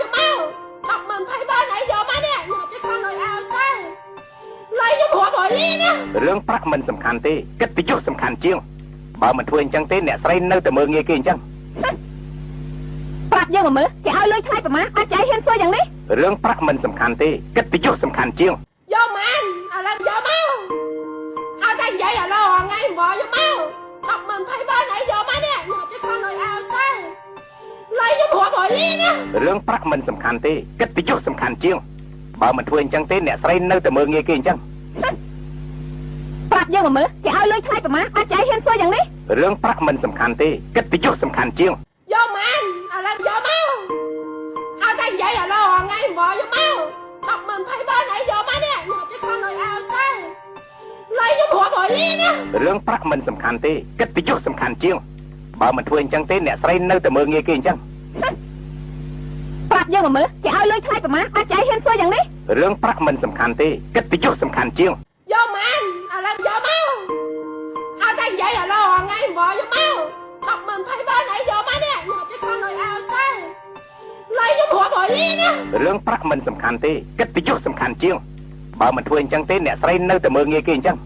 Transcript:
យកមក10ម៉ឺន20ម៉ឺនអីយកមកនេះខ្ញុំអត់ចេះខំលុយឲ្យទេលុយខ្ញុំរាប់រយលានណា រឿងប្រាក់មិនសំខាន់ទេកិត្តិយសសំខាន់ជាងបើមិនធ្វើអញ្ចឹងទេអ្នកស្រីនៅតែមើលងាយគេអញ្ចឹង ប្រាប់យើងមកមើលគេឲ្យលុយថ្លៃប្រមាណអាចចៃហ៊ានធ្វើយ៉ាងនេះ រឿងប្រាក់មិនសំខាន់ទេកិត្តិយសសំខាន់ជាង យកមកឥឡូវយកមកឲ្យតែនិយាយឥឡូវថ្ងៃមកយកមក10ម៉ឺន20ម៉ឺនអីយកមកនេះខ្ញុំអត់ចេះខំលុយឲ្យទេលុយខ្ញុំរាប់រយលានណា រឿងប្រាក់មិនសំខាន់ទេកិត្តិយសសំខាន់ជាងបើមិនធ្វើអញ្ចឹងទេអ្នកស្រីនៅតែមើលងាយគេអញ្ចឹង ប្រាប់យើងមកមើលគេឲ្យលុយថ្លៃប្រមាណអាចចៃហ៊ានធ្វើយ៉ាងនេះ រឿងប្រាក់មិនសំខាន់ទេកិត្តិយសសំខាន់ជាង យកមកឥឡូវយកមកឲ្យតែនិយាយឥឡូវថ្ងៃមកយកមក10ម៉ឺន20ម៉ឺនអីយកមកនេះខ្ញុំអត់ចេះខំលុយឲ្យទេលុយខ្ញុំរាប់រយលានណា រឿងប្រាក់មិនសំខាន់ទេកិត្តិយសសំខាន់ជាងបើមិនធ្វើអញ្ចឹងទេអ្នកស្រីនៅតែមើលងាយគេអញ្ចឹង ប្រាប់យើងមកមើលគេឲ្យលុយថ្លៃប្រមាណអាចចៃហ៊ានធ្វើយ៉ាងនេះ រឿងប្រាក់មិនសំខាន់ទេកិត្តិយសសំខាន់ជាង យកមកឥឡូវយកមកឲ្យតែនិយាយឥឡូវថ្ងៃមកយកមក10ម៉ឺន20ម៉ឺនអីយកមកនេះខ្ញុំអត់ចេះខំលុយឲ្យទេលុយខ្ញុំរាប់រយលានណា រឿងប្រាក់មិនសំខាន់ទេកិត្តិយសសំខាន់ជាងបើមិនធ្វើអញ្ចឹងទេអ្នកស្រីនៅតែមើលងាយគេអញ្ចឹង